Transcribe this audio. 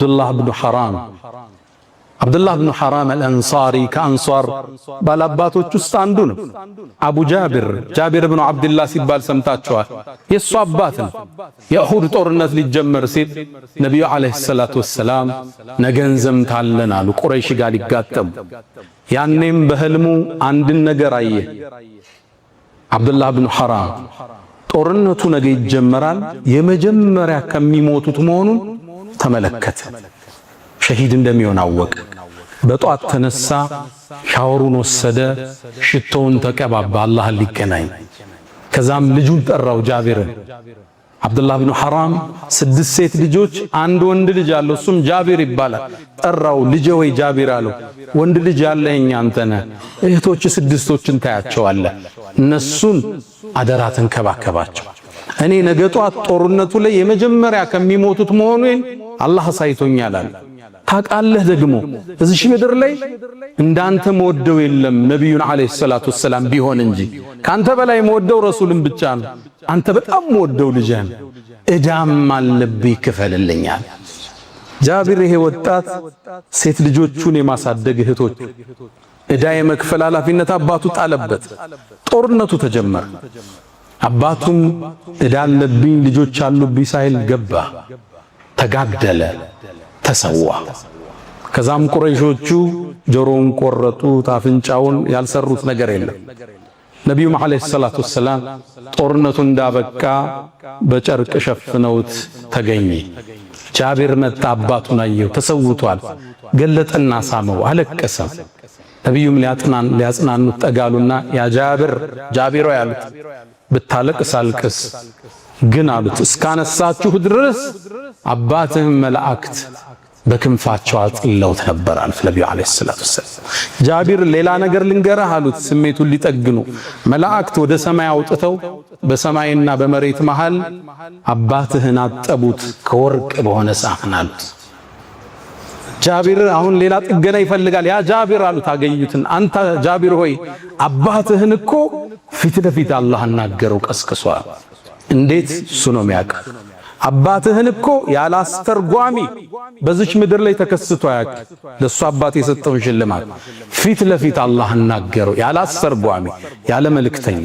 አብዱላህ ብኑ ሐራም፣ አብዱላህ ብኑ ሐራም አልአንሳሪ ከአንሷር ባላባቶች ውስጥ አንዱ ነው። አቡ ጃቢር፣ ጃቢር ብኑ አብድላህ ሲባል ሰምታችኋል። የእሱ አባት ነው። የኡሁድ ጦርነት ሊጀመር ሲል ነቢዩ ዓለይሂ ሰላቱ ወሰላም ነገ እንዘምታለን አሉ፣ ቁረይሽ ጋር ሊጋጠሙ። ያኔም በህልሙ አንድን ነገር አየ። አብዱላህ ብኑ ሐራም ጦርነቱ ነገ ይጀመራል፣ የመጀመሪያ ከሚሞቱት መሆኑን ተመለከተ። ሸሂድ እንደሚሆን አወቀ። በጧት ተነሳ፣ ሻወሩን ወሰደ፣ ሽቶውን ተቀባባ፣ አላህን ሊገናኝ። ከዛም ልጁን ጠራው ጃቢርን። አብዱላህ ብኑ ሐራም 6 ሴት ልጆች አንድ ወንድ ልጅ አለው፣ እሱም ጃቢር ይባላል። ጠራው፣ ልጄ ወይ ጃቢር አለው። ወንድ ልጅ ያለኸኝ አንተ ነህ፣ እህቶች ስድስቶችን ታያቸዋለህ፣ እነሱን አደራ ተንከባከባቸው። እኔ ነገ ጧት ጦርነቱ ላይ የመጀመሪያ ከሚሞቱት መሆኑን አላህ አሳይቶኛል አለ። ታውቃለህ ደግሞ እዚህ ምድር ላይ እንዳንተ መወደው የለም ነቢዩን ዓለይሂ ሰላቱ ወሰላም ቢሆን እንጂ ካንተ በላይ መወደው ረሱልን ብቻ ነው። አንተ በጣም መወደው ልጅህ ነው። እዳም አለብኝ ክፈልልኛል። ጃቢር ይሄ ወጣት ሴት ልጆቹን የማሳደግ እህቶች እዳ የመክፈል ኃላፊነት አባቱ ጣለበት። ጦርነቱ ተጀመረ። አባቱም እዳ አለብኝ ልጆች አሉብኝ ሳይል ገባ፣ ተጋደለ፣ ተሰዋ። ከዛም ቁረይሾቹ ጆሮውን ቆረጡት፣ አፍንጫውን፣ ያልሰሩት ነገር የለም። ነቢዩም ዓለይሂ ሰላቱ ወሰላም ጦርነቱ እንዳበቃ በጨርቅ ሸፍነውት ተገኘ። ጃቢር መጣ፣ አባቱን አየው፣ ተሰውቷል። ገለጠና ሳመው፣ አለቀሰ። ነቢዩም ሊያጽናኑት ጠጋሉና ያ ጃቢር፣ ጃቢሮ ያሉት፣ ብታለቅስ አልቅስ፣ ግን አሉት እስካነሳችሁ ድረስ አባትህም መላእክት በክንፋቸው አጥለውት ነበር አሉት ነብዩ አለይሂ ሰላቱ ወሰላም። ጃቢር ሌላ ነገር ልንገርህ አሉት ስሜቱን ሊጠግኑ። መላእክት ወደ ሰማይ አውጥተው በሰማይና በመሬት መሃል አባትህን አጠቡት ከወርቅ በሆነ ሳህን አሉት። ጃቢር አሁን ሌላ ጥገና ይፈልጋል። ያ ጃቢር አሉት አገኙትን። አንተ ጃቢር ሆይ አባትህን እኮ ፊት ለፊት አላህ አናገረው ቀስቅሷል። እንዴት እሱ ነው የሚያውቅ። አባትህን እኮ ያላስተርጓሚ በዚች ምድር ላይ ተከስቶ አያውቅ። ለሱ አባት የሰጠውን ሽልማት ፊት ለፊት አላህ አናገረው ያላስተርጓሚ ያለ መልእክተኛ።